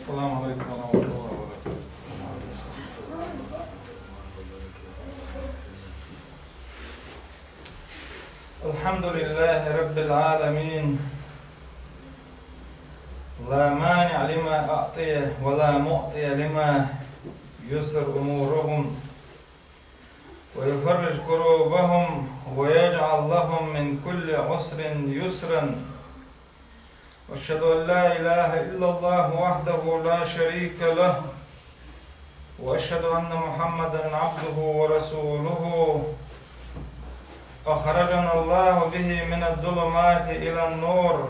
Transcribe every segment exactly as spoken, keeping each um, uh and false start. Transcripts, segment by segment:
السلام عليكم ورحمة الله وبركاته. الحمد لله رب العالمين. لا مانع لما أعطي ولا معطي لما يسر أمورهم ويفرج كروبهم ويجعل لهم من كل عسر يسرا. وأشهد أن لا إله إلا الله وحده لا شريك له، وأشهد أن محمدا عبده ورسوله، أخرجنا الله به من الظلمات إلى النور،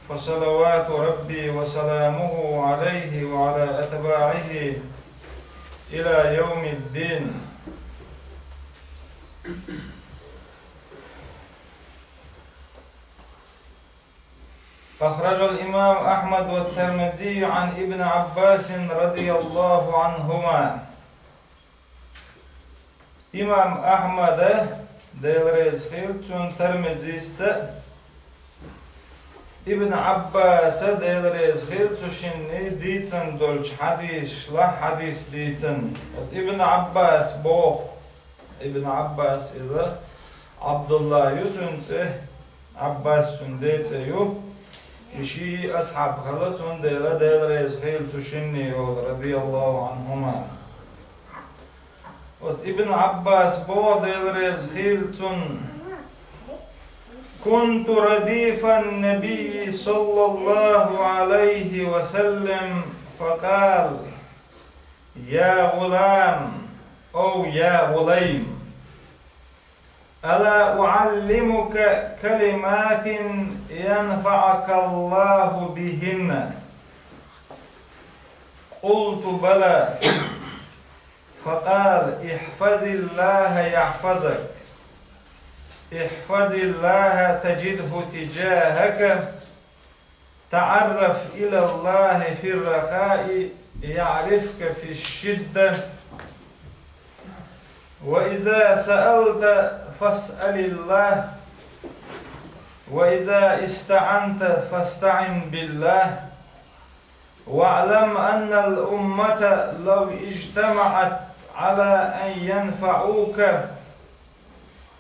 فصلوات ربي وسلامه عليه وعلى أتباعه إلى يوم الدين. أخرج الإمام أحمد والترمذي عن ابن عباس رضي الله عنهما. Имам Ахьмада, Дела реза хилва цунна, Тирмизис а, Ибн Ӏаббаса, Дела реза хилва цу шинна, дийцина долчу хьадисашла хьадис дийцина. Оцу Ибн Ӏаббас боху, Ибн Ӏаббас иза Ӏабдулла ю цуьнан цӀе, Ӏаббас цуьнан ден цӀе ю. И ши асхьаб хилла, цундела Дела реза хилва цу шинна йолу, радияллаху Ӏанхума. Оцу Ибн Ӏаббас боху, Дела реза хилва цунна: كنت رديف النبي صلى الله عليه وسلم فقال: يا غلام، أو يا غليم، ألا أعلمك كلمات ينفعك الله بهن؟ قلت: بلى. فقال: احفظ الله يحفظك، احفظ الله تجده تجاهك، تعرف إلى الله في الرخاء يعرفك في الشدة، وإذا سألت فاسأل الله، وإذا استعنت فاستعن بالله، واعلم أن الأمة لو اجتمعت على أن ينفعوك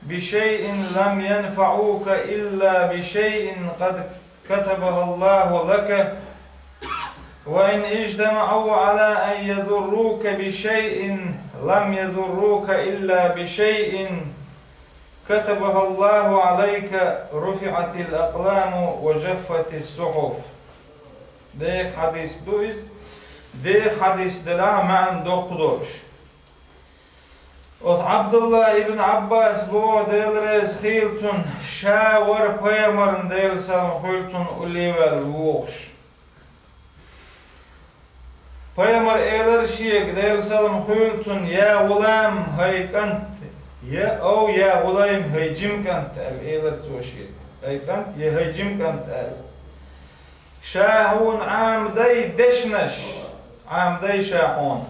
بشيء لم ينفعوك إلا بشيء قد كتبه الله لك، وإن اجتمعوا على أن يضروك بشيء لم يضروك إلا بشيء كتبه الله عليك، رفعت الأقلام وجفت الصحف. Деха хьадис ду иза. Деха хьадис делахь, маьӀна доккха долуш. Оцу Ӏабдулла ибн Ӏаббас боху, Дела реза хилва цунна, ша вара пайхамарна, Делан салам хуьлу цунна, улле ваьлла вогӀуш. Пайхамар элира шега, Делан салам хуьлу цунна: «Я гӀулам, хӀай кӀант», я: «Ов, я гӀулайм, хӀай жима кӀант», аьлла элира цо шега. «ХӀай кӀант», я: «ХӀай жима кӀант», аьлла. Ша хьуна Ӏама дай дешнаш, Ӏама дай ша хьуна.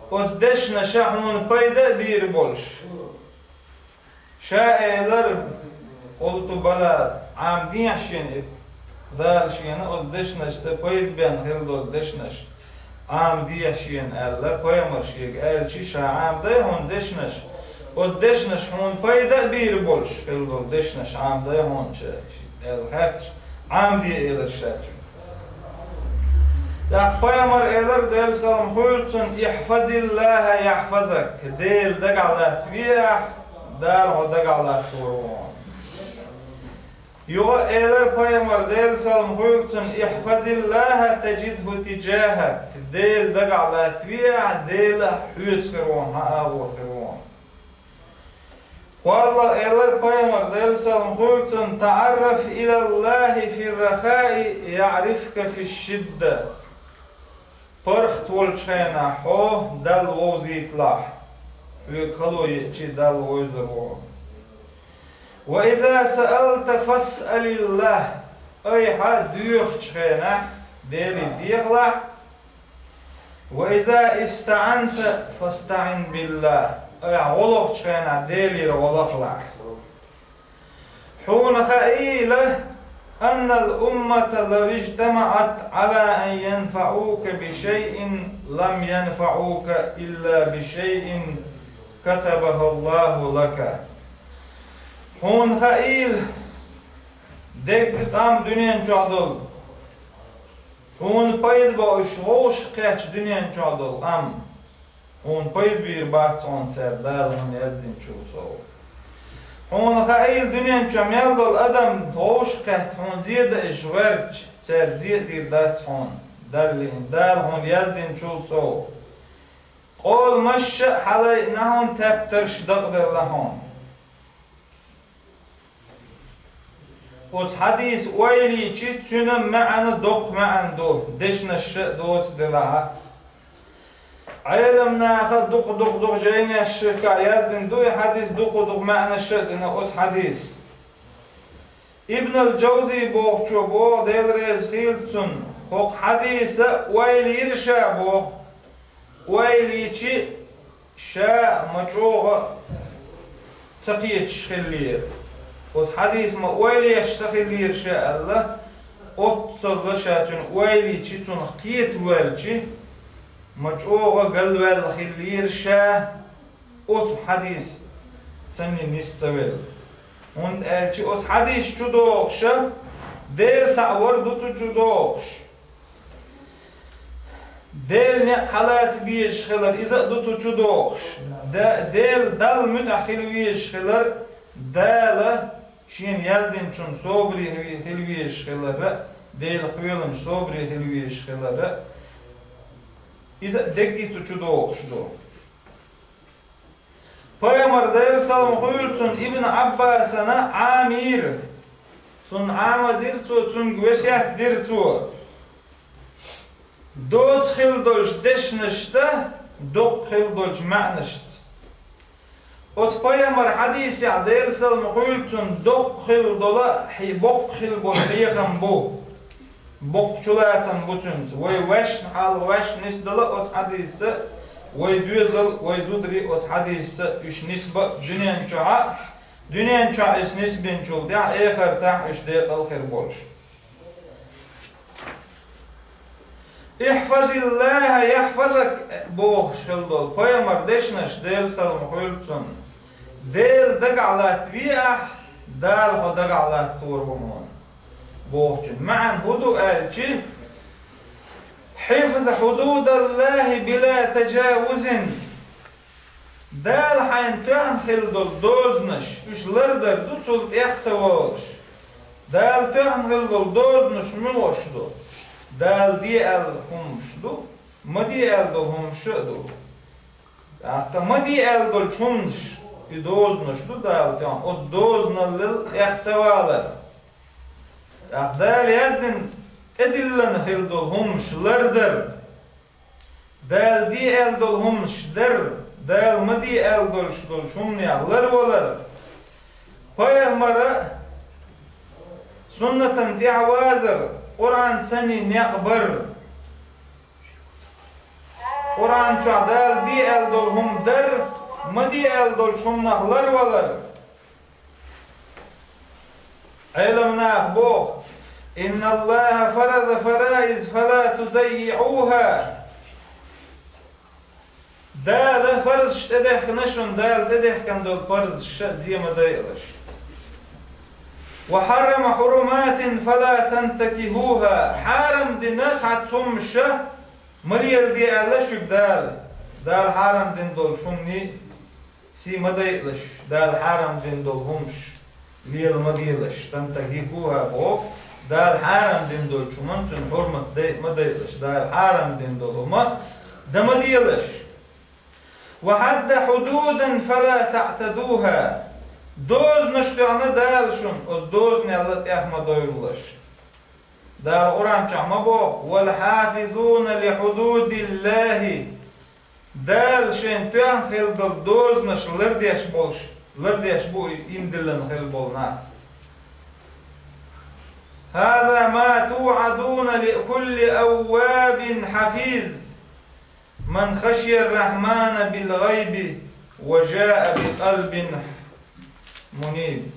Оцу дешнаша хьуна пайда а бийр болуш. Ша элира: «Къулту бала», Ӏама дехьа шена и, Дала шена оцу дешнашца пайда бен хила долу дешнаш Ӏама дехьа шена аьлла, пайхамар шега аьлча, ша Ӏама дай хьуна дешнаш, оцу дешнаш хьуна пайда а бийр болуш хила долу дешнаш Ӏама дай хьуна ша, аьлла хаьтташ, Ӏама де элира ша цуьнга. ТӀаккха пайхамар элира, Делан салам хуьлу цунна: «Ихьфазиллаха яхьфазак», Дела дагахь латтаве ахь, Дала хьо дагахь латтор ву хьуна. Юха элира пайхамар, Делан салам хуьлу цунна: «Ихьфазиллаха тажидху тижахак», Дела дагахь латтаве ахь, Дела хьоьца хир ву хьуна, хьан агӀор хир ву хьуна. КхоалгӀа элира пайхамар, Делан салам хуьлу цунна: «ТаӀарраф илаллахи фир-рахаи яӀрифка фиш-шидда». ПаргӀат волчу хенахь хьо Далла вовзийталахь, хьоьга хало еача Далла вовзар ву хьо. «Ва иза саалта фасъалиллах», айхьа доьхучу хенахь Деле дехалахь. «Ва иза истаӀанта фастаӀин биллах», айхьа гӀо лохучу хенахь Делера гӀо лахалахь. Хьуна хаийла, أن الأمة لو اجتمعت على أن ينفعوك بشيء لم ينفعوك إلا بشيء كتبه الله لك. Хьуна хаийла, деррига къам дуьнен чохь долу, хьуна пайда бо уьш вовшах кхетча дуьнен чохь долу къам, хьуна пайда бийр бац хьуна цара Дала хьуна яздинчул сов. Хьуна хаийла дуьнен чохь мел долу адам вовшахкхетта хьуна зен дан уьш гӀерташ, цара зен а дийр дац хьуна, Далла, Дала хьуна яздинчул сов. Къоламаш а хьалайъина хьуна, тептарш дакъаделла хьуна. Оцу хьадийса ойла йича, цуьнан маьӀна доккха маьӀна ду, дешнаш а доцу делахь а. Ӏеламнаха дукха-дукха-дукха жайнаш ширкахь яздина ду и хьадис, дукха-дукха маьӀнаш а дина оцу хьадис. Ибн ал-Джавзи бохучо боху, Дела реза хийла цунна, хӀокху хьадийса ойла йира ша боху. Ойла йича, ша ма чӀогӀа ца кхеташ хиллера. Оцу хьадийса ма ойла еш ца хиллера ша аьлла, оццалла ша цуьнан ойла йича, цунах кхета воьлча, ма чӀогӀа галваьлла хиллера ша оцу хьадийсаца нис ца велла. ХӀунда аьлча оцу хьадийса чу догӀуш а, Дела цхьаъ вар ду цу чу догӀуш. Делан некъ хьалаца безаш хилар, иза а ду цу чу догӀуш. Де-, Дела, Далла муьтӀахь хила везаш хилар, Дала Шена яздинчунна собаре хи-, хила везаш хилар а, Делан кхоьлинчу собаре хила везаш хилар а, иза а дерриге цу чу догӀуш ду. Пайхамар, Делан салам хуьлда цунна, Ибн Ӏаббасана Ӏамийра. Цунна Ӏама дира цо, цуьнга весет дира цо. Доца хила долчу дешнашца, доккха хила долчу маьӀнашца. Оцу пайхамар хьадийсехь, Делан салам хуьлда цунна, доккха хила долу хье-, боккха хила болу хьехам бу. Боккха чулацам бу цуьнца. Вай ваьшна хьалха ваьшна нисдала оцу хьадисца, вай доьзал, вай зударий оцу хьадисца уьш нисба дуьнен чохь а, дуьнен чохь иза нисбинчул тӀаьхьа эхартахь уьш декъал хир болуш. «Ихьфазиллаха яхьфазак», бохуш хила долу пайхамар дешнаш, Делан салам хуьлда цунна. Дела дагахь латтаве ахь, Дала хьо дагахь латтор ву хьуна. Бохучун маьӀна хӀун ду аьлча, «Хьифз хьудудаллахи била тажавузин». Дала хьайна тоьхна хила долу дозанаш, уьш лардар ду, цул тӀех ца волуш. Дала тоьхна хила долу дозанаш муьлш ду? Дала де аьлла хӀуманаш ду, ма де аьлла долу хӀуманаш а ду. ТӀаккха ма де аьлла долчу хӀуманаш, и дозанаш ду Дала тоьхна, оцу дозаналлал тӀех ца валар. ТӀаккха Дала яздина тӀедиллина хила долу хӀуманаш лардар. Дала де аьлла долу хӀуманаш дар, Дала ма де аьлла долуш долчу хӀуманех ларвалар, пайхамара суннатан тӀаьхьавазар, Къуръан санний некъ бар. Къуръан чохь Дала де аьлла долу хӀума дар, ма де аьлла долчу хӀуманах ларвалар. Ӏеламнаха боху: «Инналлаха фараза фараиз фала тузаййиъуха». Дала фарзаш тӀедехкина шуна, Дала тӀедехкина долу парзаш ша зе ма дайалаш. «Ва хьаррама хьуруматин фала тантакихуха». Хьарам дина цхьацца хӀумаш ша ма леладе аьлла шуьга Дала. Дала хьарам дина долу хӀуманийн сий ма дайалаш, Дала хьарам дина долу хӀумаш лела ма делаш, тантакихуха боху, Дала хьарам дина долчу хӀуманна цуьнан хьурмат дай-, ма дайалаш, Дала хьарам дина долу хӀума дан ма делаш. «Ва хьадда хьудудан фала таътадуха». Дозанаш тоьхна Дала шуна, оцу дозанал тӀех ма довлалаш. Дала Къуръан чохь ма боху: «Вал хьафизуна ли хьудудиллахи». Дала шайна тоьхна хила долу дозанаш лардеш болуш, лардеш бу и ийман диллина хила болу нах. «Хаза ма туъадуна ли кулли аввабин хьафиз, ман хашияр рахьмана бил гӀайби ва жаа би къалбин муниб».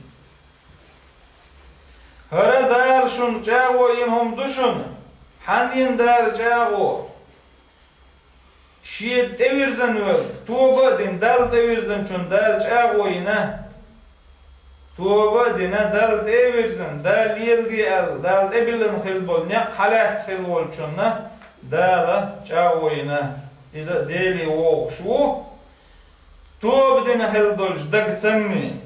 ХӀара Дала шуна чӀагӀо йина хӀума ду шуна. Хьанна йина Дала чӀагӀо? Шен тӀевирзина верг, тоба а дина, Далла тӀевирзинчунна Дала чӀагӀо йина. Тоба а дина, Далла тӀе а вирзина, Дала леладе аьлла, Дала тӀебиллина хилла болу некъ хьалаьцна хилла волчунна Дала чӀагӀо йина. Иза Деле вогӀуш ву, тоба дина хилла долчу дагцанний.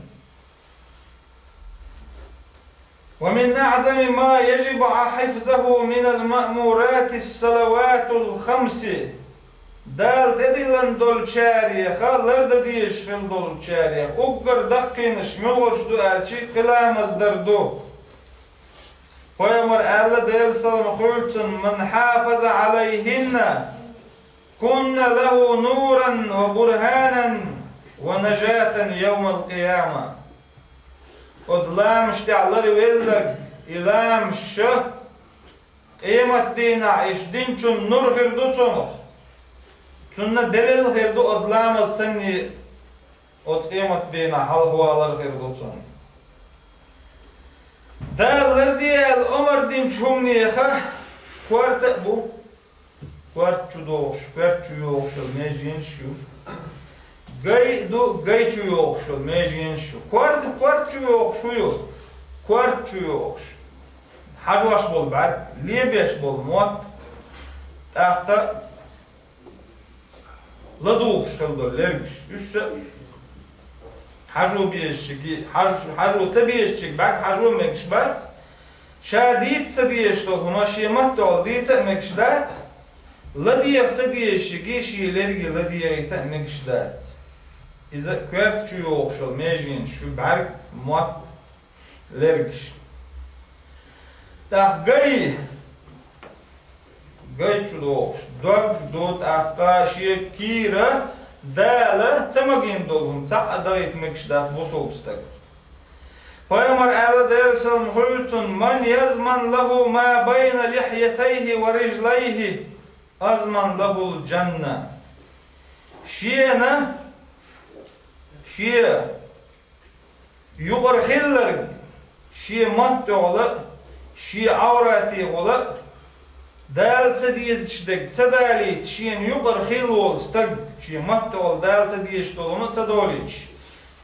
ومن أعظم ما يجب حفظه من المأمورات الصلوات الخمس. Дала тӀедиллина долчареха лардан дезаш хилла долчарех уггар даккхийнаш муьлхарш ду аьлча, кхин ламаз дар ду. Пайхамара аьлла, Делан салам хуьлда цунна: من حافظ عليهن كن له نورا وبرهانا ونجاة يوم القيامة. Оцу ламаш тӀехь ларвелларг, и ламаш ша къематдийнахь иштта динчун нур хир ду цунах. Цунна делилла хир ду оцу ламаз санний, оцу къематдийнахь хьалхавалар хир ду цунна. Дала ларде аьлла омар динчу хӀуманеха корта а бу. Корта чу догӀуш, коьрта чу йогӀуш йолу меженаш ю. Гай а ду, гай чу йогӀуш йолу меженаш ю. Корта, корта чу йогӀуш хӀун ю? Корта чу йогӀуш. Хьажош болу бӀаьрг, лебеш болу мотт, тӀаккха ладугӀуш хила долу лергаш. Уьш а хьажо безачуьнга, хьаж-, хьажо ца безачуьнга бӀаьрг хьажо мегаш бац. Ша дийца ца дезаш долу хӀума шен маттахь дийца а мегаш дац. ЛадегӀа ца дезачуьнга шен лерге ладегӀийта а мегаш дац. Иза коьрта чу йогӀуш йолу меженаш ю, бӀаьрг, мотт, лергаш. ТӀаккха гай, гай чу догӀуш, дог ду, тӀаккха шен кийра Дала ца магийна долу хӀума цхьа а дахийта мегаш дац бусулба стага. Пайхамара аьлла, Делан салам хуьлда цунна: من يضمن له ما بين لحيتيه ورجليه أضمن له الجنة. Шена, шен юкъара хилларг, шен маттахь а, шен Ӏавратехула а, Дала ца дезаш дерг ца далийта, шена юкъара хилла волу стаг, шен маттахь Дала ца дезаш долу хӀума а ца долуьйтуш,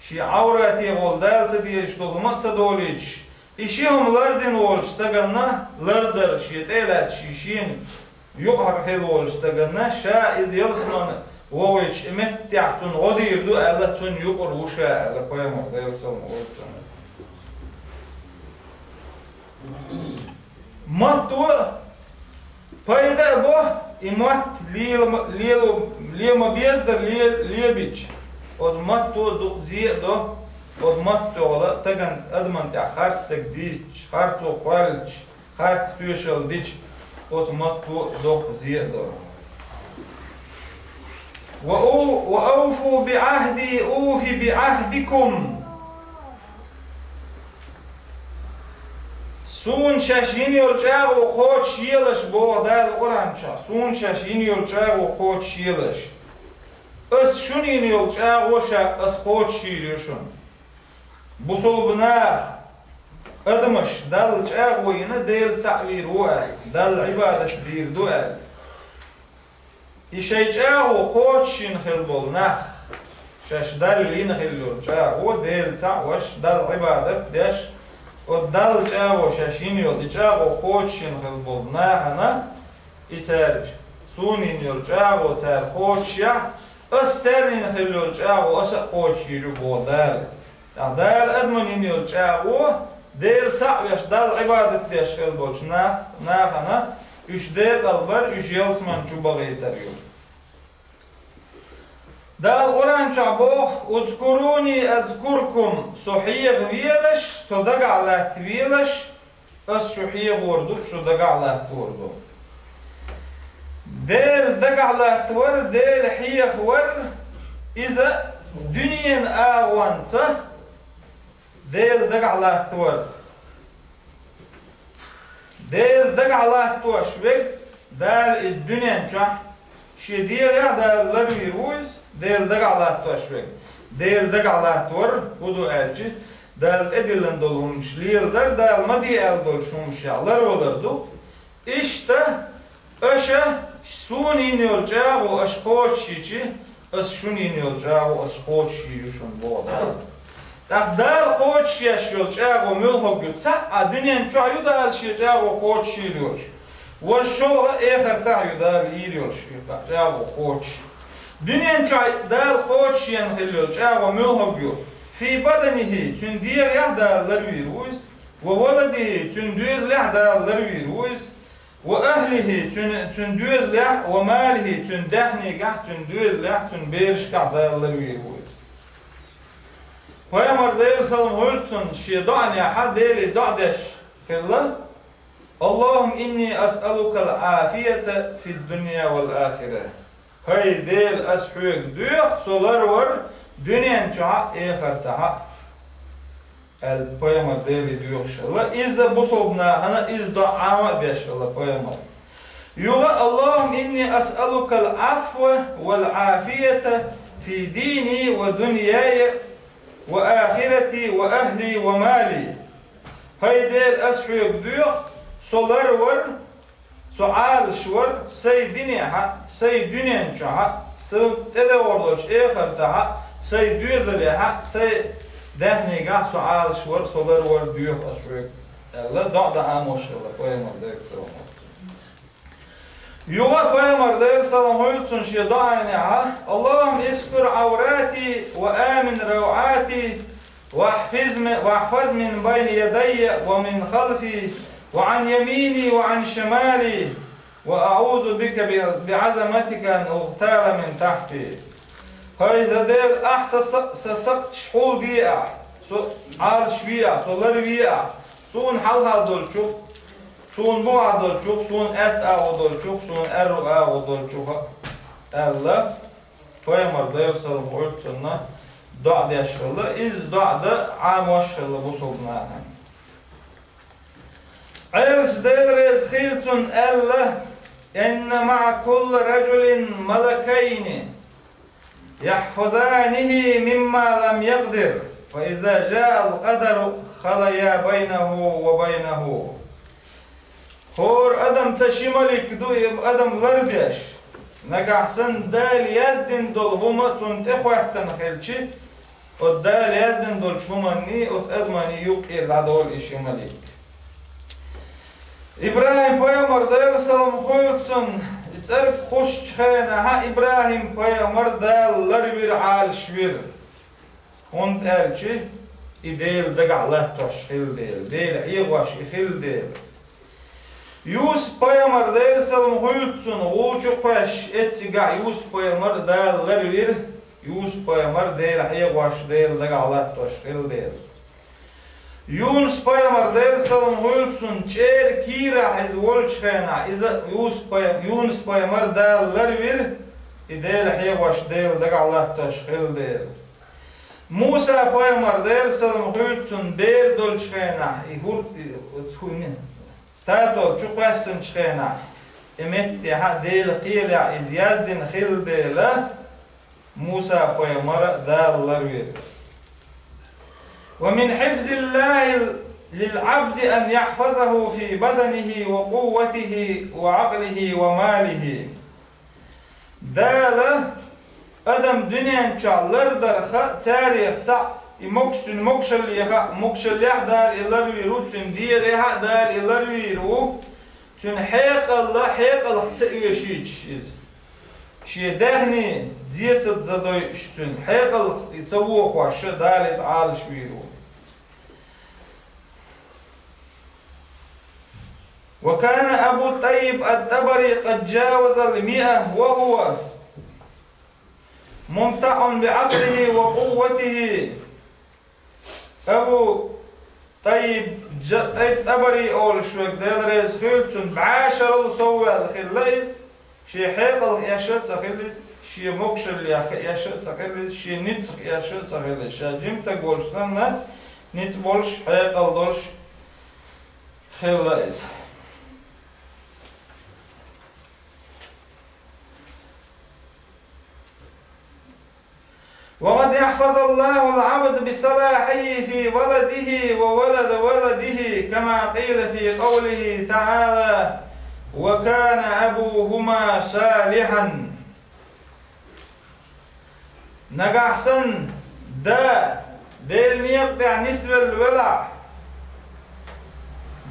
шен Ӏавратехула Дала ца дезаш долу хӀума а ца долуьйтуш, и ши хӀума лардина волчу стаганна лардар шен тӀе а лаьцна, шен шена юкъара хилла волчу стаганна, ша иза ялсамане вогӀуьйтуш и меттехь цунна гӀо дийр ду аьлла, цунна юкъара ву ша аьлла, пайхамар, Делан салам хуьлда цунна. Матто пайда а бо, и мотт лела ма-, лела, лела ма бездар ле-, лебича. Оцу матто дукха зе а до, оцу маттахь таган адаман тӀехь харц стаг дийцча, харцо кхоьллича, харц тоьшалла дича, оцу матто доккха зе а до. وأو-، وأوفوا بعهدي أوف بعهدكم. Суна шаьш йина йолу чӀагӀо кхочушъелаш, боху Дала Къуръан чохь. Суна шаьш йина йолу чӀагӀо кхочушъелаш. Ас шуна йина йолу чӀагӀо ша, ас кхочушйийр ю шуна. Бусулба наха, адамаш Далла чӀагӀо йина, Дела цхьаъ вийр ву аьлла, Далла Ӏибадат дийр ду аьлла. И шайн чӀагӀо кхочушйина хилла болу нах, шаьш Далла йина хилла йолу чӀагӀо, Дела цхьаъ веш, Далла Ӏибадат деш, оцу Далла чӀагӀо шаьш йина йолу и чӀагӀо кхочушйина хилла болу нахана, и цара суна йина йолу чӀагӀо цара кхочушъяхь, ас царна йина хилла йолу чӀагӀо аса а кхочушйийр ю боху Дала. ТӀаккха Дала адаман йина йолу чӀагӀо, Дела цхьаъ веш, Далла Ӏибадат деш хилла болчу нах-, нахана, уьш декъалбар, уьш ялсаман чу бахийтар ю. Дала Къуръан чохь боху: اذكروني أذكركم, со хьехавелаш, со дагахь латтавелаш, ас шу хьехор ду, шу дагахь латтор ду. Дела дагахь латтавар, Дела хьехавар, иза дуьненан агӀонца Дела дагахь латтавар. Дела дагахь латтош верг, Дала иза дуьнен чохь шен дегӀехь Дала ларвийр ву иза, Дела дагахь латтош верг. Дела дагахь латтавар хӀун ду аьлча, Дала тӀедиллина долу хӀуманаш леладар, Дала ма де аьлла долчу хӀуманашех ларвалар ду. Иштта аша суна йина йолу чӀагӀо аша кхочушйича, аса шуна йина йолу чӀагӀо аша кхочушйийр ю шуна боху Дала. ТӀаккха Дала кхочушъеш йолу чӀагӀо муьлхарг ю? Цхьаъ а дуьнен чохь ю Дала шен чӀагӀо кхочушйийр йолуш. Важа шолгӀа эхартахь ю Дала йийр йолуш шен чӀагӀо кхочуш. Дуьнен чохь Дала кхочушъян хилла йолу чӀагӀо муьлхарг ю? Фи баданихи, цуьнан дегӀехь Дала ларвийр ву иза. Ва валадихи, цуьнан доьзалехь Дала ларвийр ву иза. Ва ахлихи, цуьнан, цуьнан доьзалехь, ва малихи, цуьнан даьхнигахь, цуьнан доьзалехь, цуьнан берашкахь Дала ларвийр ву иза. Пайхамар, Делан салам хуьлда цунна, шен доӀанехь Деле доӀа деш хилла: «Аллахумма инни асъалукал Ӏафията фид-дунья вал ахира». ХӀай Дела, ас хьоьга доьху со ларвар дуьнен чохь а, эхартахь а, аьлла, пайхамар Деле доьхуш хилла. Иза бусалба нахана иза доӀа Ӏама а деш хилла пайхамар. Юха: «Аллахумма инни асъалукал Ӏафва вал Ӏафията фи дини ва дуньяя ва ахирати ва ахли ва мали». ХӀай Дела, ас хьоьга доьху со ларвар, со Ӏалашвар сайн динехь а, сайн дуьнен чохь а, суна тӀедогӀур долчу эхартахь а, сайн доьзалехь а, сайн даьхнигахь а со Ӏалашвар, со ларвар доьху ас хьоьга, аьлла, доӀа дан Ӏамош хилла пайхамар, Делан салам хуьлда цунна. Юха пайхамар, Делан салам хуьлда цунна, шен доӀанехь: «Аллахумма истур Ӏаврати ва амин равӀати, вахьфизми-, вахьфаз мин байна ядайя ва мин халфи, ва Ӏан ямини ва Ӏан шимали, ва аӀузу бика би, би Ӏазаматика ан угътала мин тахьти». ХӀай сан Дела, ахь сан са-, сан сакхташ хьулде ахь, со Ӏалашве ахь, со ларве ахь, суна хьалха долчух, суна бухахь долчух, суна аьтта агӀо долчух, суна аьрру агӀо долчух а, аьлла, пайхамар, Делан салам хуьлда цунна, доӀа деш хилла. Иза доӀа дан Ӏамош хилла бусалба нахана. Ӏелас, Дела реза хуьлда цунна, аьлла: «Инна маӀа кулли ражулин малакайни, яхьфазанихи мимма лам якъдир, фа иза жаал къадару халая байнаху ва байнаху». ХӀора адамца ши малик ду и адам лардеш. Нагахь санна Дала яздина долу хӀума цунна тӀехӀоьттина хилча, оцу Дала яздина долчу хӀуманний, оцу адаманний юккъера дӀадолу и ши малик. ИбрахӀим-пайхамар, Делан салам хуьлда цунна, и цӀерга кхуссучу хенахь ИбрахӀим-пайхамар Дала ларвира, Ӏалашвира. ХӀунда аьлча и Делан дагахь латтош хилла дела, Делан хьехош и хилла дела. Юсуп-пайхамар, Делан салам хуьлда цунна, гӀу чу кхоьссича, эццигахь Юсуп-пайхамар Дала ларвира, Юсуп-пайхамар Делан хьехош, Делан дагахь латтош хилла дела. Юнус-пайхамар, Делан салам хуьлда цунна, чӀеран кийрахь иза волчу хенахь, иза Юсуп-пай-, Юнус-пайхамар Дала ларвира, и Делан хьехош, Делан дагахь латтош хилла дела. Муса-пайхамар, Делан салам хуьлда цунна, бер долчу хенахь, и хӀур-, и, хӀу-, Татол чу кхоьссинчу хенахь, и меттехь а Делан кхелехь иза яздина хилла дела, Муса-пайхамар Дала ларвира. Ва мин хьифзиллахи лил Ӏабди ан яхьфазаху фи баданихи ва къувватихи ва Ӏакълихи ва малихи. Дала адам дуьнен чохь лардарх царех цхьаъ, и могуш-, цуьнан могушаллех а, могушаллехь а Дала и ларвийр ву, цуьнан дегӀехь а Дала и ларвийр ву, цуьнан хьекъалла, хьекъалх ца оьшуьйтуш иза. Шен даьхни зецат ца дойуш, цуьнан хьекъалх и ца вохош Дала иза Ӏалашвийр ву. وكان أبو الطيب الطبري قد جاوز المائة وهو ممتع بعقله وقوته. Абу Таййиб Жа-, Таййиб ТӀабари олуш верг, Дела реза хуьлда цунна, бӀешарал сов ваьлла хилла иза, шен хьекъалх эшша а ца хилла иза, шен могушаллех эшша а ца хилла иза, шен ницкъах эшша а ца хилла иза, ша жимстаг волуш санна, ницкъ болуш, хьекъал долуш хилла иза. وقد يحفظ الله العبد بصلاحه في ولده وولد ولده، كما قيل في قوله تعالى: وكان أبوهما صالحا. Нагахь санна да Делан некъа тӀехь нисвелла велахь,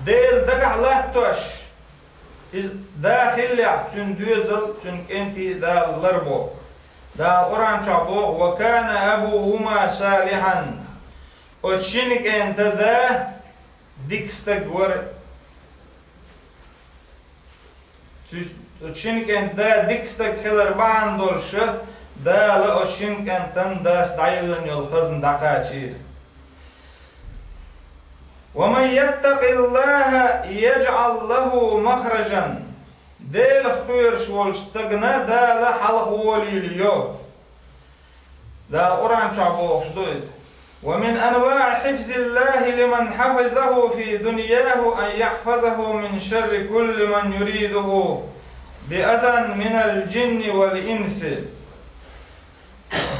Делан дагахь латтош, иза да хиллехь, цуьнан доьзал, цуьнан кӀентий Дала ларбо. Дала Къуръан чохь боху: «Ва кана абухума салихьан». Оцу шина кӀентан да дика стаг вара. Цуьнан, оцу шина кӀентан да дика стаг хилар бахьана долуш, Дала оцу шина кӀентан дас дӀайиллина йолу хазна дӀакхачийра. «Ва ман яттакъиллаха яжъал лаху махражан». Делах кхоьруш волчу стагана Дала хьалха волийла йо. Дала Къуръан чохь бохуш ду иза: «Ва мин анваи хьифзиллахи лиман хьафизаху фи дуньяху ан яхьфазаху мин шарри кулли ман юридуху би азан минал джинни вал инси».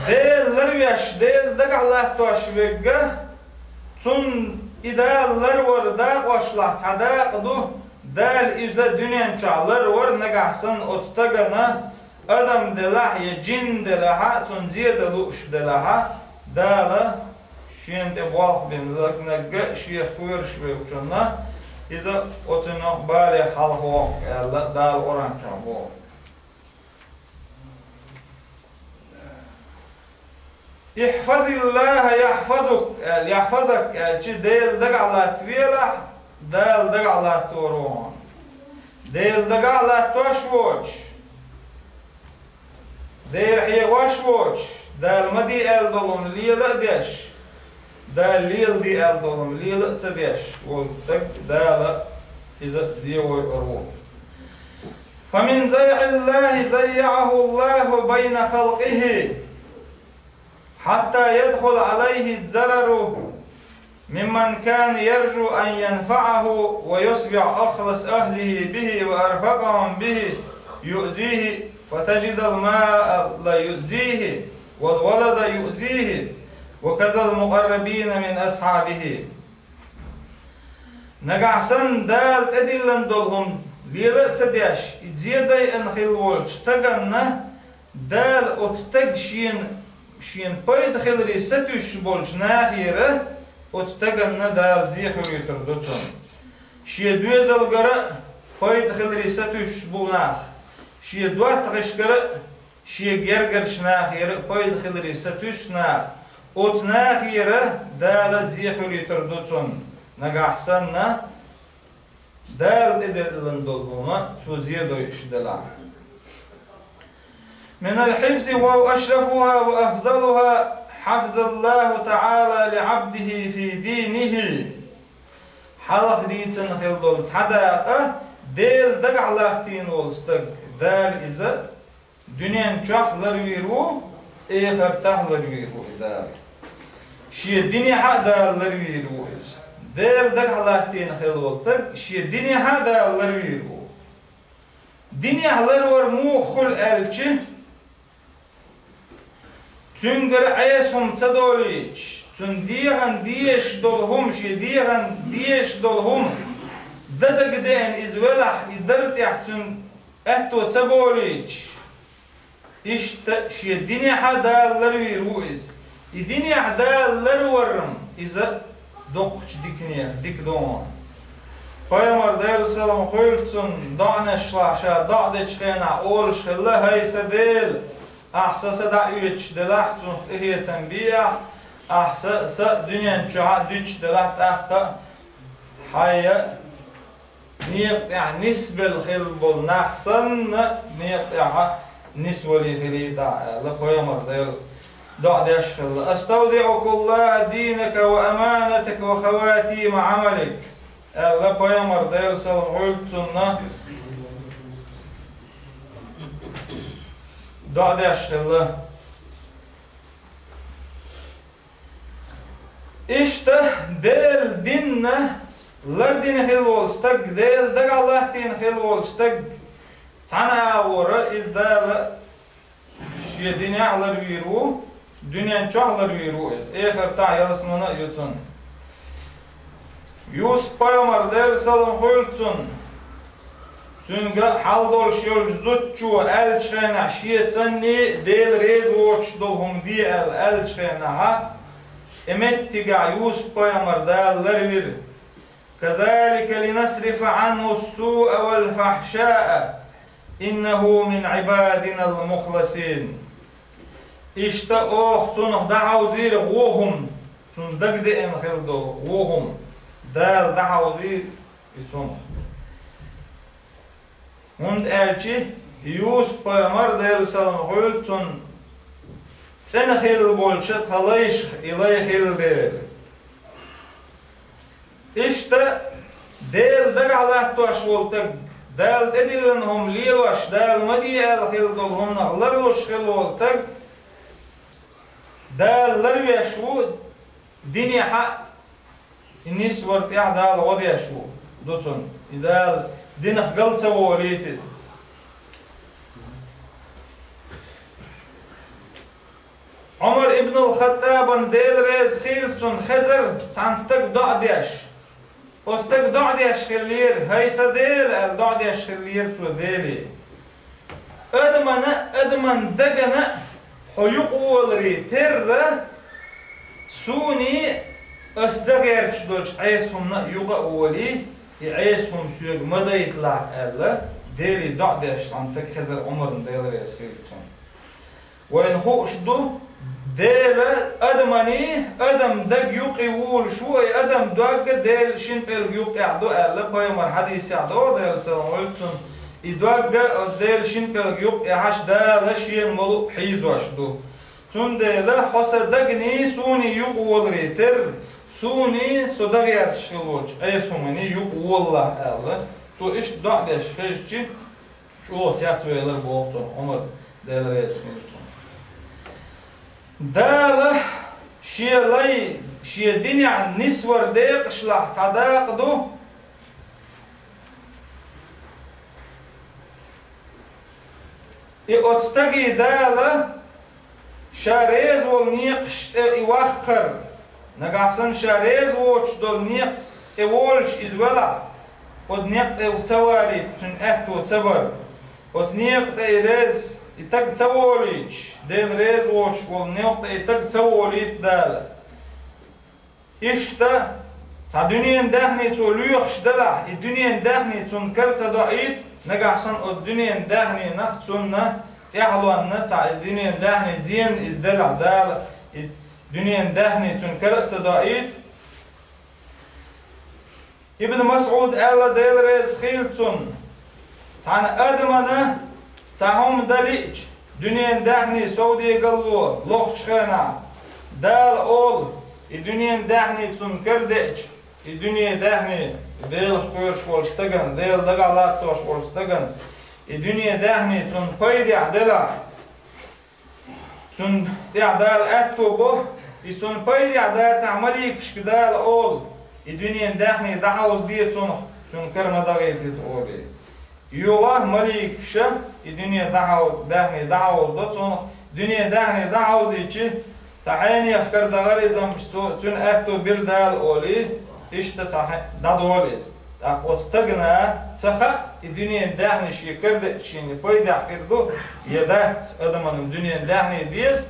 Дела ларвеш, Дела дагахь латтош верг, цунна и Дала ларвар дакъошлахь цхьа дакъа ду, Дала иза дуьнен чохь ларвар нагахь санна оцу стагана адам делахь я джин делахьа, цунна зе дан лууш делахьа, Дала шена тӀе болх бина лаг-, нагга шех кхоьруш вевчунна, иза оцунах балех хьалха воккху аьлла, Дала Къуръан чохь боху. «Ихьфазиллаха яхьфазук», аьлла, «яхьфазак», аьлча, Дела дагахь латтавелахь, Дала дагахь латтору хьуна. Дела дагахь латтош воцуш, Дела хьехош воцуш, Дала ма де аьлла долу хӀума лела а деш, Дала лела де аьлла долу хӀума лела а ца деш волу стаг Дала иза зен войур ву. «Фамин зайъиллахи заййаъахуллаху байна халкъихи, хьатта ядхула алайхи зарару мимман кана яржу ан янфаъаху ва юсбиъ ахлас ахлихи бихи ва арфакъахум бихи юъзихи, фатажидал мала юъзихи, вал валада юъзихи, ва казал мукъаррабина мин асхьабихи». Нагахь санна Дала тӀедиллина долу хӀума лела а ца деш, и зе дайъина хилла волчу стаганна Дала оцу стаг шена, шена пайда хиларе сатуьйсуш болчу нахера оцу стаганна Дала зе хуьлуьйтур ду цунна. Шен доьзалгара а пайда хиларе сатуьйсуш бу нах, шен доттагӀашкара а, шен гергарчу нахера а пайда хиларе сатуьйсу нах, оцу нахера Дала зе хуьлуьйтур ду цунна, нагахь санна Дала тӀедиллина долу хӀума цо зе дойуш делахь. «Минал хьифзи ва ашрафуха ва афзалуха хьафзаллаху таъала ли абдихи фи динихи». Хьалха дийцина хила долу цхьа дакъа, Дела дагахь латтийна волу стаг, Дала иза дуьнен чохь ларвийр ву, эхартахь ларвийр ву и Дала. Шен динехьа а Дала ларвийр ву иза. Дела дагахь латтийна хила волу стаг, шен динехьа а Дала ларвийр ву. Динехь ларвар муха хуьлу аьлча, цуьнгара Ӏеса хӀума ца долуьйтуш, цуьнан дегӀан дезаш долу хӀума, шен дегӀан дезаш долу хӀума дан дагадеана иза велахь, и дар тӀехь цуьнан аьтто ца болуьйтуш, иштта шен динехьа Дала ларвийр ву иза. И динехь Дала ларвар-м иза доккхачу диканех дика ду хьуна. Пайхамар, Делан салам хуьлда цунна, доӀанаш ша доӀа дечу хенахь олуш хилла: «ХӀай сан Дела, ахь сан са дӀаоьцуш делахь, цунах къинхетам бе ахь, ахь сан са дуьнен чохь а дуьтуш делахь, тӀаккха хьайн некъа тӀехь нисбелла хилла болу нах санна, некъа тӀехь нисвалий хилийта ахь», аьлла, пайхамар, Делан доӀа деш хилла: «Аставдиъукуллаха динака ва аманатака ва хаватима Ӏамалик», аьлла, пайхамар, Делан салам хуьлда цунна, доӀа деш хилла. Иштта Делан динна лардина хила волу стаг, Дела дагахь латтийна хила волу стаг, цхьана агӀора иза Дала шен динехь ларвийр ву, Дуьнен чохь ларвийр ву иза, эхартахь ялсамане а ю цунна. Юсуп-пайхамар, Делан салам хуьлда цунна, цуьнга хьал долуш йолчу зудчо аьллачу хенахь, шен санний Дела реза воцуш долу хӀума де аьлла аьллачу хенахь, и меттигехь Юсуп-пайхамар Дала ларвира: «Казалика линасрифа Ӏанху ссуа вал фахьшаа, иннаху мин Ӏибадинал мухласин». Иштта оха цунах дӀахьовзийра вон хӀума, цунна дагадеана хилла долу вон хӀума, Дала дӀахьовзийра и цунах. ХӀунда аьлча Юсуп-пайхамар, Делан салам хуьлда цунна, цӀена хилла болчу тхан лайшах и лай хилла дела. Иштта Дела дагахь латтош волу стаг, Дала тӀедиллина хӀума лелош, Дала ма де аьлла хилла долу хӀуманах ларлуш хилла волу стаг, Дала ларвеш ву динехь а, и нисвар тӀехь Дала гӀо деш ву, ду цунна. И Дала динах гал ца волийта иза. Ӏумар ибн ал-Хаттабан, Дела реза хилла цунна, хезара цхьана стага доӀа деш. Оцу стага доӀа деш хиллера, хӀай сан Дела аьлла доӀа деш хиллера цо Деле. Адамана, адаман дагана хьо юкъаволаре терра, суний ас дан гӀерташ долчу Ӏеса хӀумана а юкъа а волий, и Ӏеса хӀума соьга ма дайталахь аьлла, Деле доӀа деш цхьана стага хезара Ӏумарна, Дела реза хилла цунна. Вайна хууш ду, Дела адаманий, адам даг юкъе волуш ву, и адам догга Делан шина пӀелг юккъехь ду аьлла, пайхамар хьадисехь догӀу, Делан салам хуьлда цунна, и догга Делан шина пӀелг юккъехьаш Дала шена молу а хьийзош ду. Цундела хьо сан дагний суний юкъаволаре терра, суний со дан гӀерташ хилла волчу Ӏеса хӀуманий юкъаволалахь аьлла, цо иштта доӀа деш хезча, чӀогӀа цецвелира боху цунна Ӏумар, Дела реза хилла цунна. Дала шен лай, шен динехь нисвар декъашлахь цхьа дакъа ду. И оцу стаге Дала ша реза волу некъаш тӀе и ваккхар, нагахь санна ша реза воцуш долу некъа тӀе волуш иза велахь, оцу некъа тӀе ца валийта цуьнан аьтто ца бар. Оцу некъа тӀе и реза, и таг ца волуьйтуш, Дела реза воцуш волу некъа тӀе и таг ца волуьйту Дала. Иштта, цхьа дуьненан даьхни цо лоьхуш делахь, и дуьненан даьхни цунна кара ца доуьйту, нагахь санна оцу дуьненан даьхнинах цунна тӀаьхьалонна цхьа и дуьненан даьхни зенна иза делахь, Дала и дуьненан даьхни цунна кара а ца доуьйту. Ибн МасӀуда аьлла, Дела реза хилла цунна: цхьана адамана цхьа хӀума дан лиъча, дуьненан даьхни совдегалло лохучу хенахь, Дала олу, и дуьненан даьхни цунна кара деъча, и дуьненан даьхни, Делах кхоьруш волчу стагана, Дела дагахь латтош волчу стагана, и дуьненан даьхни цунна пайдехь делахь, цунна тӀехь Дала аьтто бо, и цунна пайдехь дацахь, маликашка Дала олу, и дуьненан даьхни дӀахьовзаде цунах, цунна кара ма дагӀийта иза олий. Юха маликаша и дуьненан дӀахьов-, даьхни дӀахьовзадо цунах, дуьненан даьхни дӀахьовзийча, цхьа хьенех кара дахара иза, амма цо, цуьнан аьтто бира Дала олий, иштта цхьа хье-, дӀадолу иза. ТӀаккха оцу стагана ца хаьа, и дуьненан даьхни шен кара деъча шена пайдехь хир ду, я дац, адамана дуьненан даьхни деза.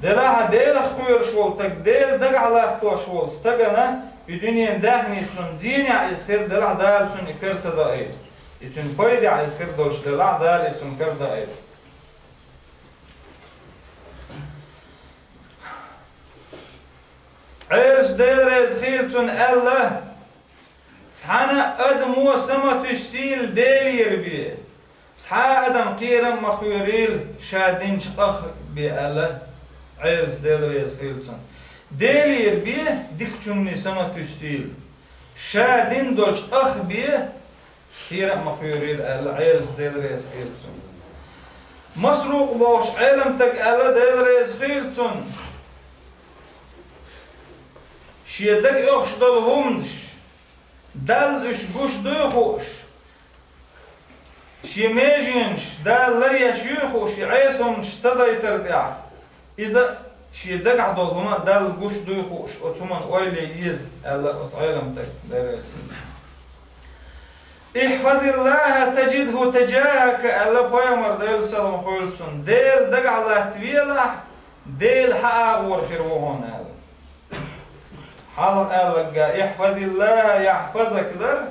Делахь а Делах кхоьруш волу стаг, Дела дагахь латтош волу стагана, и дуьненан даьхни цунна зенехь иза хир делахь, Дала цунна и кара ца доуьйту. И цуьнан пайдехь иза хир долуш делахь, Дала и цунна кара доуьйту. Ӏелас, Дела реза хилла цунна, аьлла: «Цхьана адамо са ма туьссийла Делера бен, цхьа а адам кхерам а ма кхоьрийла ша динчу къах бен», аьлла Ӏелас, Дела реза хилла цунна. Делера бен дикачунний са ма туьссийла, ша дина долчу къах бен кхерам а ма кхоьрийла, аьлла Ӏелас, Дела реза хилла цунна. Масрукъ бохучу Ӏеламстага аьлла, Дела реза хилла цунна: шен дага оьхуш долу хӀуманаш, Далла уьш гуш дуй хууш, шен меженаш Дала ларъеш юй хууш, и Ӏеса хӀуманаш ца дайтар тӀехь, иза шен дагахь долу хӀума Далла гуш дуй хууш, оцу хӀуманна ойла е еза, аьлла оцу Ӏеламстага, Дела реза хила цунна. «Ихьфазиллаха тажидху тажахака», аьлла пайхамар, Делан салам хуьлда цунна. Дела дагахь латтавелахь, Дела хьан агӀор хир ву хьуна аьлла. Хьалха аьлларг: «Ихьфазиллаха яхьфазка» дара,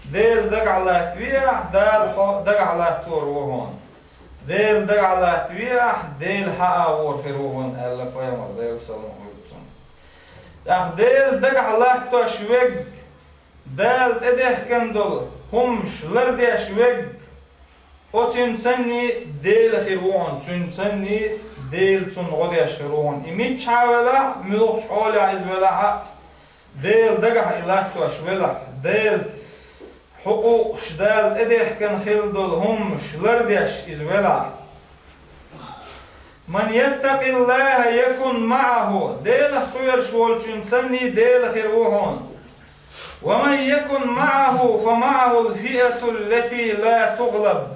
Дела дагахь латтавехь, Дала хьо дагахь латтор ву хьуна. Дела дагахь латтавехь, Дела хьан агӀор хир ву хьуна аьлла пайхамар, Делан салам хуьлда цунна. ТӀаккха Дела дагахь латтош верг, Дала тӀедехкина долу хӀуманаш лардеш верг, оцуьнан санний Дела хир ву хьуна, цуьнан санний Дела цунна гӀо деш хир ву хьуна. И миччахьа велахь а, муьлхачу хьолехь иза велахь а, Делан дагахь и латтош велахь, Делан хьукъукъаш, Дала тӀедехкина хилла долу хӀуманаш лардеш иза велахь. «Ман яттакъиллаха якун маӀаху», Делах кхоьруш волчуьнан санний Дела хир ву хьуна. «Ва ман якун маӀаху, фа маӀахул фиатул лати ла тугӀлаб».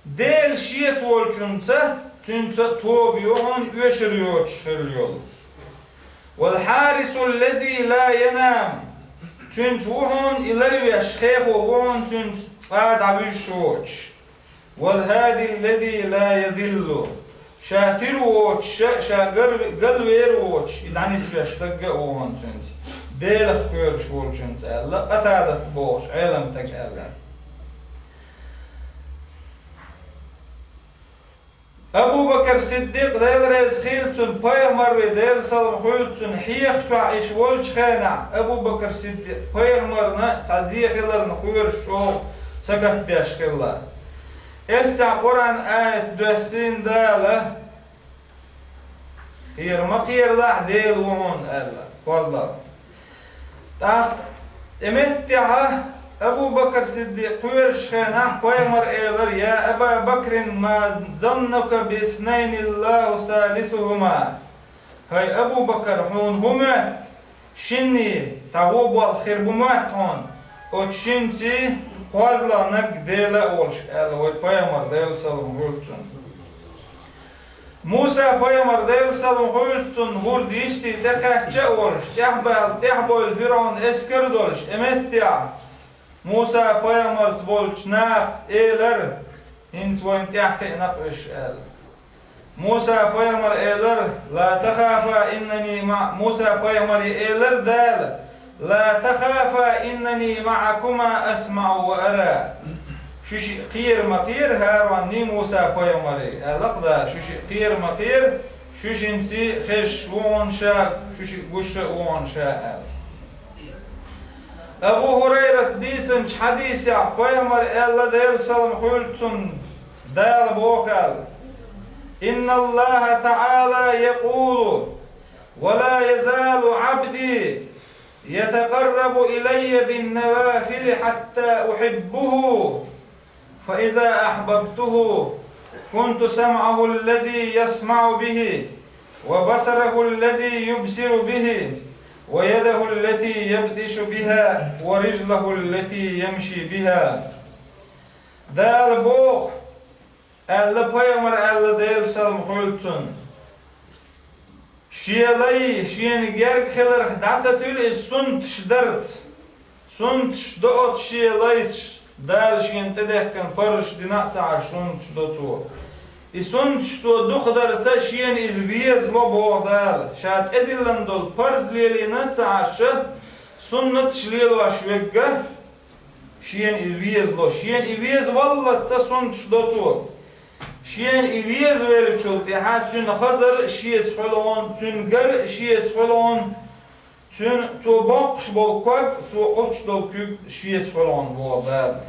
Дела шеца волчуьнца, цуьнца тоба ю хьуна оьшур йоцуш хилла йолу. «Вал хьарисул лази ла янам». Цуьнца ву хьуна и ларвеш, хехо ву хьуна цуьнца цкъа а дӀавуьжуш воцуш. «Вал хӀадил лази ла ядиллу». Ша тира воцуш, ша гар-, галвер воцуш, и дӀанисвеш стаг а ву хьуна цуьнца, Делах кхоьруш волчуьнца аьлла, Къатадат бохуш Ӏеламстага аьлла. Абу Бакр Сиддикъ, Дела реза хила цунна, пайхамар ве, Делан салам хуьлда цунна, хьехачохь иша волчу хенахь, Абу Бакр Сиддикъ пайхамарна цхьа зе хиларна кхоьруш чӀогӀа сагатдеш хилла. Эццахь Къуръан аят доьссина Дала: «Кхера ма кхералахь, Дела ву хьуна», аьлла, кхозлагӀа. ТӀаккха тӀеметтехьа Абу Бакр Сиддикъ кхоьруш хенахь пайхамар элира: «Я Аба Бакрин, ма заннука биснайни Аллаху салисухума». ХӀай Абу Бакр, хьуна хӀун моьтту? Шинний цхьа вон болх хир бу моьтту хьуна, оцу шинций кхозлагӀниг Дела а волуш, аьлла вай пайхамар, Делан салам хуьлда цунна. Муса пайхамар, Делан салам хуьлда цунна, хӀорда йисте тӀекхаьчча а волуш, тӀаьхьабаьлла, тӀаьхьабевлла ФирӀавнан эскар а долуш, тӀеметтехь Муса пайхамарца болчу нахаца элира: «ХӀинца вайна тӀаьхьакхиъна-кх уьш», аьлла. Муса пайхамар элира: «Ла тахафа, иннани ма-», Муса пайхамаре элира Дала: «Ла тахафа, иннани маӀакума асмаӀу ва ара». Шу шиъ кхера ма кхера, ХӀарунний, Муса пайхамарий, аьлла-кх Дала, шу шиъ кхера ма кхера, шу шинций хезаш ву хьуна ша, шу шиъ гуш а ву хьуна ша, аьлла. Абу ХӀурайрата дийцинчу хьадисехь пайхамар аьлла, Делан салам хуьлда цунна, Дала боху аьлла: «Инналлаха таӀала якъулу: ва ла язалу Ӏабди ятакъаррабу илайя биннавафили хьатта ухьиббуху, фа иза ахьбабтуху, кунту самӀаху ллази ясмаӀу бихи, ва басараху ллази юбсиру бихи, ва ядаху ллати ябтишу биха, ва рижлаху ллати ямши биха». Дала боху, аьлла, пайхамар аьлла, Делан салам хуьлда цунна: «Шен лай шена герга хиларх дӀа ца туьлу иза суннаташ дарца. Суннаташ до оцу шен лайца, Дала шена тӀедехкина парзаш дина а ца Ӏаш, суннаташ до цо. И суннаташ цо дукха дарца шена иза везало, боху Дала, ша тӀедиллина долу парз лелийна а ца Ӏаш, суннаташ лелош верг а шена и везало, шена и везаваллалц суннаташ до цо. Шена и везавеллачул тӀаьхьа цуьнан хазар а шеца хуьлу хьуна, цуьнан гар а шеца хуьлу хьуна, цуьнан, цо боккхуш болу ког, цо Ӏуттуш долу куьг шеца хуьлу хьуна», боху Дала.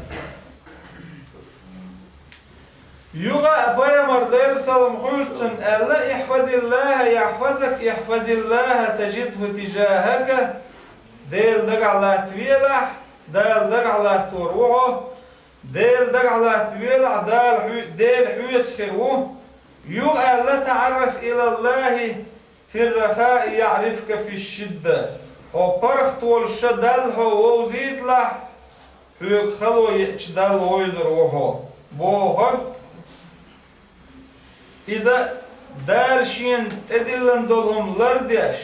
Юха а пайхамар, Делан салам хуьлда цунна, аьлла: «Ихьфазиллаха яхьфазка, ихьфазиллаха тажидху тижахака». Дела дагахь латтавелахь, Дала дагахь латтор ву хьо. Дела дагахь латтавелахь, Дала хьоь-, Дела хьоьца хир ву. Юха аьлла: «ТаӀарраф илаллахи фир-рахаи яӀрифка фиш-шидда». Хьо паргӀат волуш ша Далла хьо вовзийталахь, хьоьга хало еача Далла вовзар ву хьо, бохург. Иза Дала шена тӀедиллина долу хӀума лардеш,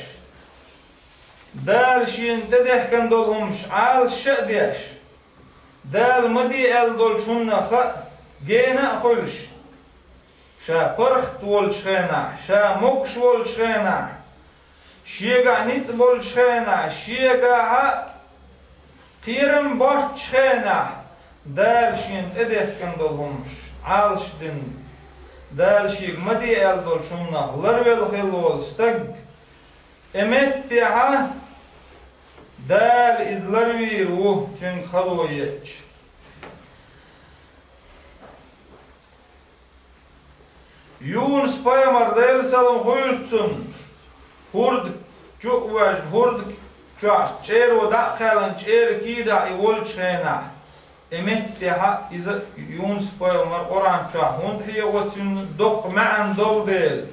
Дала шена тӀедехкина долу хӀумаш Ӏалашша а деш, Дала ма де аьлла долчу хӀуманах а гена а хуьлуш, ша паргӀат волчу хенахь, ша могуш волчу хенахь, шегахь ницкъ болчу хенахь, шегахь а кхерам боцчу хенахь, Дала шена тӀедехкина долу хӀумаш Ӏалашдина, Дала шега ма де аьлла долчу хӀуманах ларвелла хилла волу стаг, и меттехь а Дала иза ларвийр ву, цуьнга хало еъча. Юнус-пайхамар, Делан салам хуьлда цунна, хӀорда чу а воьжна, хӀорда чохь чӀеро дӀа а кхаьллина, чӀеран кийрахь и волчу хенахь, и меттехь а иза, Юнус-пайхамар, Къуръан чохь хӀунда хьехо, цуьнан доккха маьӀна долу дела,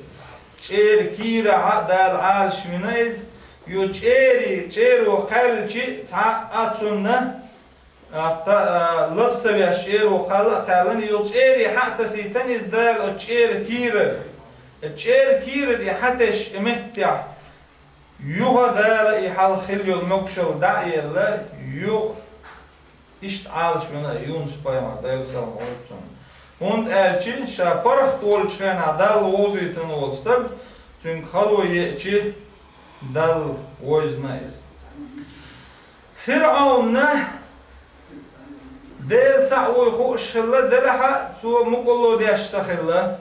чӀеран кийрахь а Дала Ӏалашвина иза, ю чӀери, чӀеро кхаьллича цхьа а цунна, а, кха-, а, лаз ца веш, чӀеро кхалла а кхаьллина, ю чӀери хьа а тасийтина иза Дала оцу чӀеран кийрара. И чӀеран кийрара и хьатесча и меттехь, юха Дала и хьалха хилла йолу могушалла дӀа а елла, юха иштта Ӏалашвина Юнус-пайхамар, Делан салам хуьлда цунна. ХӀунда аьлча ша паргӀат волчу хенахь Далла вовзийтина волу стаг, цуьнга хало еъча, Далла вовзийна иза. ФирӀавнна Дела цхьаъ вуй хууш хилла, делахь а цо мукъалла деш ца хилла.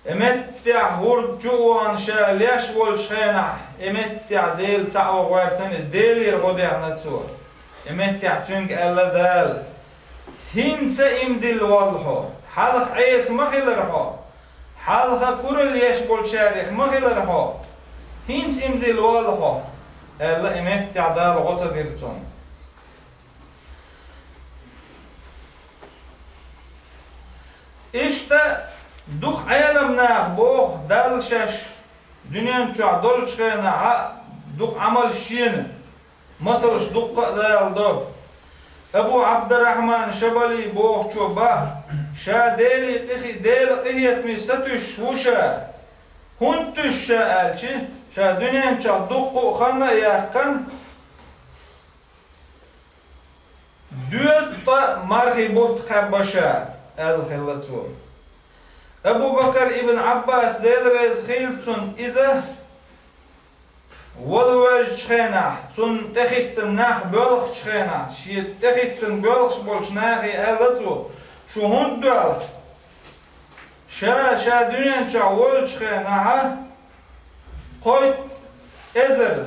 И меттехь хӀорда чу а вахана ша леш волчу хенахь, и меттехь Дела цхьаъ ван гӀоьртина иза, Делера гӀо дехна цо. И меттехь цуьнга аьлла Дала: «ХӀинца имдилла воллу хьо, хьалха Ӏеса ма хилара хьо, хьалха куралла еш болчарех ма хилара хьо, хӀинца имдилла воллу хьо», — аьлла, и меттехь Дала гӀо ца дира цунна. Иштта дукха Ӏеламнаха боху, Далла шаьш дуьнен чохь долчу хенахь а дукха Ӏамалш йина, масалш дуккха а даладо. Абу Ӏабдуррахьман Шабали бохучо бах, ша Деле къи-, Делан къинхетаме сатуьйсуш ву ша. ХӀунда туьйсу ша аьлча, ша дуьнен чохь дуккха а хан а яьккхина, доьзткъа мархий бутт кхаьбна ша, аьлла хилла цо. Абу Бакар ибн Ӏаббас, Дела реза хуьлда цунна, иза вала воьжначу хенахь, цунна тӀехӀиттина нах боьлхучу хенахь, шен тӀехӀиттина боьлхуш болчу нахе аьлла цо: «Шу хӀунда доьлху? Ша, ша дуьнен чохь волчу хенахь а кхойтта эзар,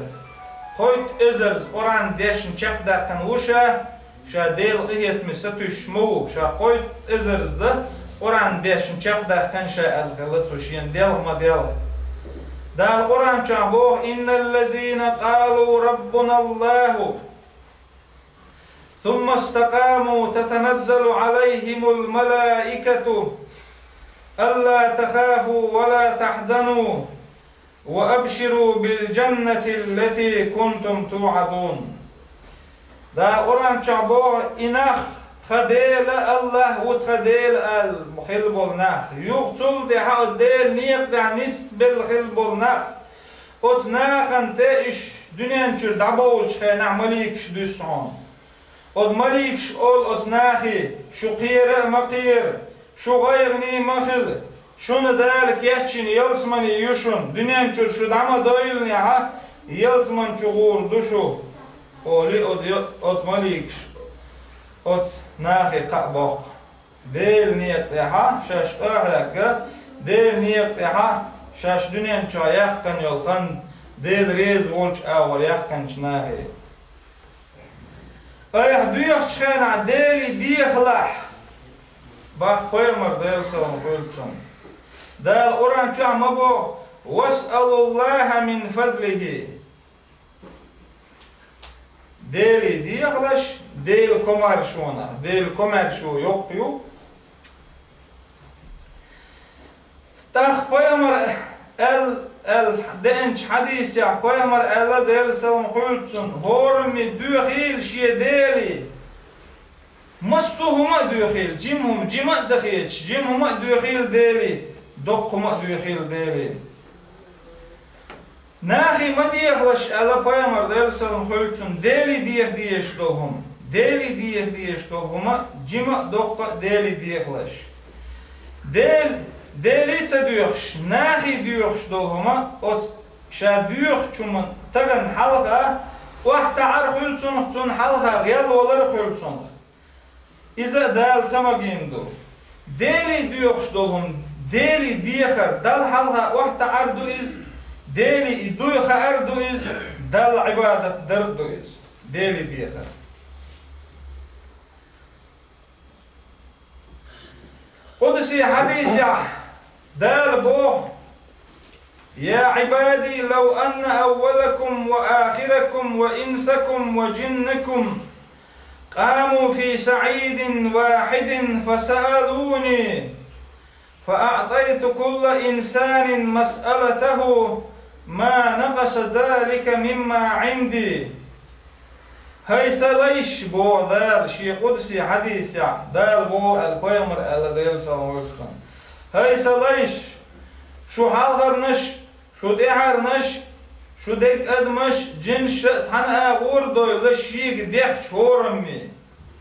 кхойтта эзарза Къуръан дешна чекхдаьккхина ву ша, ша Делан къинхетаме сатуьйсуш ма ву, ша кхойтта эзарза Къуръан дешна чекхдаьккхина ша», — аьлла хилла цо, шена делха ма делха. Дала Къуръан чохь боху: «إن الذين قالوا ربنا الله ثم استقاموا تتنزل عليهم الملائكة ألا تخافوا ولا تحزنوا وأبشروا بالجنة التي كنتم توعدون». Дала Къуръан чохь боху: «И нах тхан Дела, АллахӀ ву тхан Дела», — аьлла хилла болу нах, юха цул тӀаьхьа оцу Делан некъа тӀехь нисбелла хилла болу нах, оцу нахана тӀе уьш дуьнен чуьра дӀабовлучу хенахь маликаш дуьсу хьуна. Оцу маликаш олу оцу нахе: «Шу кхера а ма кхера, шу гӀайгӀане ма хила, шуна Дала кечйина ялсамани ю шуна, дуьнен чуьра шу дӀа ма дойланехь а, ялсамани чу гӀур ду шу», — олий оцу, оцу маликаш оцу нахе кхаъ боккху. Делан некъа тӀехь а шаьш къахьегна, Делан некъа тӀехь а шаьш дуьнен чохь яьккхина йолу хан Дела реза волчу агӀор яьккхинчу нахе. Айхьа доьхучу хенахь Деле дехалахь, бах пайхамар, Делан салам хуьлда цунна. Дала Къуръан чохь ма боху: «واسألوا الله من فضله». Деле дехалаш, Делан комаьршонах, Делан комаьршо йоккха ю. ТӀаккха пайхамар аьл-, аьлла деанчу хьадисехь пайхамар аьлла, Делан салам хуьлда цунна: «ХӀораммо доьхийла шен Деле». Массо а хӀума а доьхийла, жима хӀума, жима а ца хеташ, жима хӀума а доьхийла Деле. доккха хӀума а доьхийла Деле. Нахе ма дехалаш, аьлла пайхамар, Делан салам хуьлда цунна, Деле деха дезаш долу хӀума. Деле деха дезаш долу хӀума, жима а, доккха а Деле дехалаш. Дел-, Деле а ца доьхуш, нахе доьхуш долу хӀума, оцу ша доьхучу хӀуман тагана хьалха охьатаӀар а хуьлу цунах, цунна хьалха гӀелвалар а хуьлу цунах. Иза а Дала ца магийна ду. Деле доьхуш долу хӀума Деле дехар, Далла хьалха охьатаӀар а ду иза, Деле и дуй хаар а ду иза, Далла Ӏибадат дар а ду иза. Деле дехар. Къудси хьадисехь Дала боху: «يا عبادي لو أن أولكم وآخركم وإنسكم وجنكم قاموا في صعيد واحد فسألوني فأعطيت كل إنسان مسألته ما نقص ذلك مما عندي». «ХӀай сан лайш», — боху Дала шен къудси хьадисехь, Дала боху аьлла, пайхамар аьлла, Делан салам хуьлда цунна: «ХӀай сан лайш, шу хьалхарнаш, шу тӀаьхьарнаш, шу дерриг адамаш, жинаш а цхьана агӀор а довлла шега дехча хӀораммо».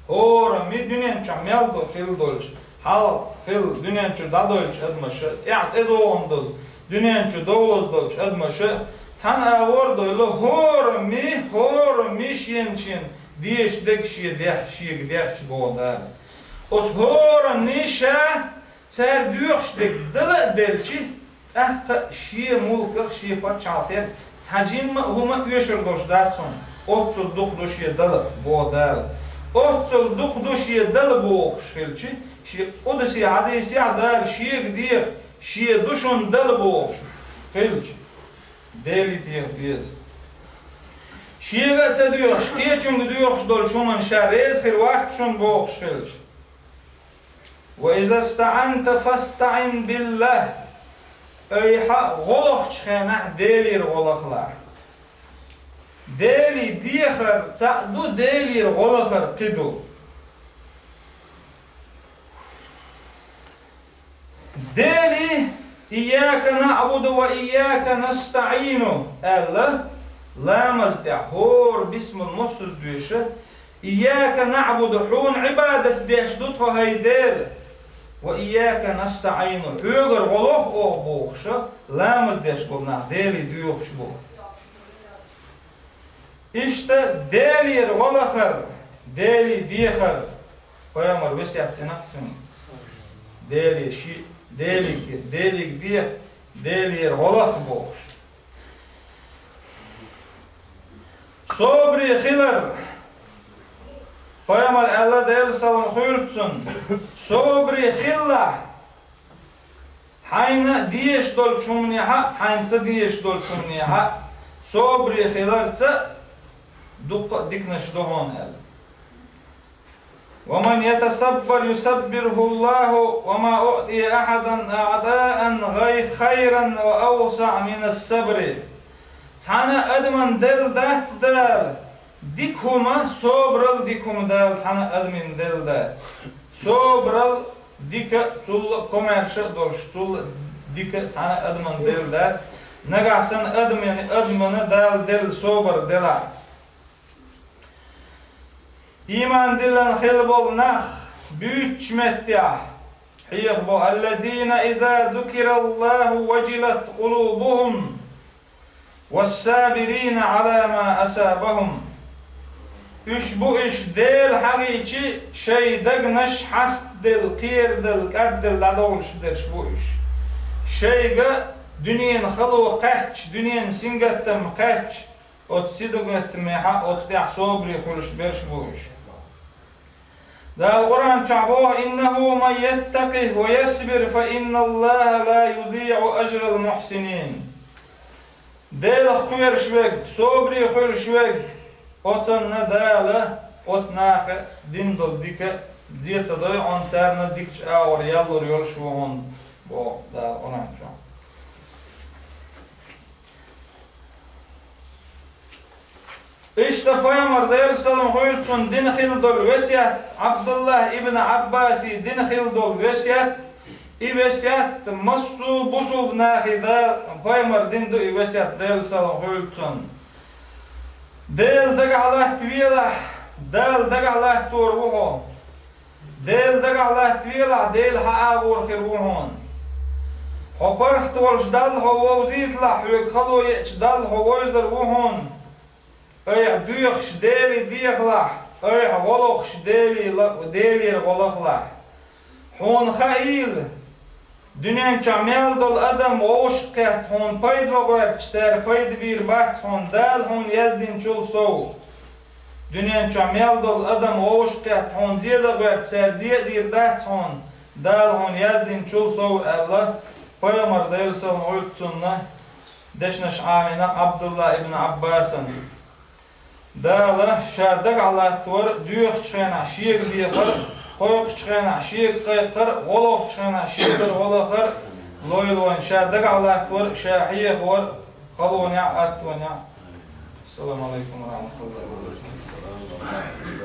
ХӀораммо дуьнен чохь мел ду хилла долчу, хьалха хилла дуьнен чу дӀадойлучу адамаша, тӀаьхьа тӀедогӀун долу дуьнен чу довза долчу адамаша, цхьана агӀор а довлла, хӀораммо, хӀораммо шена-шена дезаш дерг шен дехча, шега дехча боху Дала. Оцу хӀораммо ша цара доьхуш дерг дала а делча, тӀаккха а шен мулках, шен пачхьалкхех цхьа жимма а хӀума оьшур долуш дац хьуна, оццул дукха ду шен дала, боху Дала. Оццул дукха ду шен дала бохуш хилча, шен къудси хьадисехь Дала шега деха, шен ду шуна дала бохуш хилча, Деле деха деза. Шега а ца доьхуш, кхечуьнга доьхуш долчу хӀуманна ша реза хир вац шуна бохуш хилча. «وإذا استعنت فاستعن بالله». Айхьа гӀо лахчу хенахь Делера гӀо лахалахь. Деле дехар цхьаъ ду, Делера гӀо лахар кхин ду. Дела, «Ийяка наъбуду ва ийяка настаӀину», аьлла, ламаз тӀехь хӀора бисмал мосазза доьшу, «Ийяка наъбуду», хьуна Ӏибадат деш ду тхо, хӀай Дела, «ва ийяка настаӀину», хьоьгара гӀо лоху оха бохуша, ламаз деш болу нах Деле доьхуш бу. Иштта Делера гӀо лахар, Деле дехар, пайхамар весет дина цунна. Деле ши, Деле, Деле деха, Делера гӀо лаха бохуш. Собаре хилар. Пайхамар аьлла, Делан салам хуьлда цунна: «Собаре хилла». Хьайна дезаш долчу хӀуманехьа, хьайна ца дезаш долчу хӀуманехьа, собаре хиларца дуккха а диканаш ду хьуна аьлла. «ومن يتصبر يصبره الله وما أعطي أحدا عطاء غي-، خيرا وأوسع من الصبر». Цхьана адаман делла дац Дала дика хӀума, собарал дика хӀума Дала цхьана адаман делла дац. Собарал дика, цул а комаьрша а долуш, цул а дика цхьана адаман делла дац. Нагахь санна адаман, адамана Дала делла собар делахь. Ийман диллина хилла болу нах буьйцучу меттехь хьехабо: «الذين إذا ذكر الله وجلت قلوبهم والصابرين على ما أصابهم». Уьш бу уьш, Дела хьахийча, шайн дегнаш хьастаделла, кхераделла, кӀадделла дӀадовлуш берш бу уьш. Шайга дуьненан хало кхаьчча, дуьненан сингаттам кхаьчча, оцу сингаттамехьа, оцу тӀехь собаре хуьлуш берш бу уьш. Дала Къуръан чохь боху: «إنه من يتق ويصبر فإن الله لا يضيع أجر المحسنين». Делах кхоьруш верг, собаре хуьлуш верг, оцунна Дала оцу наха дина долу дика зе ца дойу хьуна, царна дикачу агӀор яллур йолуш ву хьуна, боху Дала Къуръан чохь. Иштта пайхамар, Делан салам хуьлда цунна, дина хилла долу весет, Абдуллах ибн Аббасе дина хилла долу весет, И весет массо а бусулба нахе Дала, пайхамара дина ду и весет, Даьла салам хуьлда цунна. Даьла дагахь латтавелахь, Дала дагахь латтор ву хьо. Даьла дагахь латтавелахь, Даьла хьан агӀор хир ву хьуна. Хьо паргӀат волчу Далла хьо вовзийталахь, хьоьга хало еъча Далла хьо вовзар ву хьуна. Айхьа доьхуш Деле дехалахь, айхьа гӀо лохуш Деле ла-, Делера гӀо лахалахь. Хьуна хаийла, дуьнен чохь мел долу адам вовшах кхетта хьуна пайда ван гӀоьртича, цара пайда бийр бац хьуна Дала хьуна яздинчул сов. Дуьнен чохь мел долу адам вовшах кхетта хьуна зе дан гӀоьртича, цара зе а дийр дац хьуна Дала хьуна яздинчул сов, аьлла, пайхамара, Даьла салам хуьлда цунна, дешнаш Ӏамийнарг Ӏабдулла ибн Ӏаббасана. Дала ша дагахь латтавар доьхучу хенахь шега дехар, кхойкхучу хенахь шега кхайкхар, гӀо лохучу хенахь шегара гӀо лахар лойла вайна, ша дагахь латтавар, ша хьехавар халонехь а, аттонехь а. Ассаламу алайкум ва рахматуллахи ва баракатух.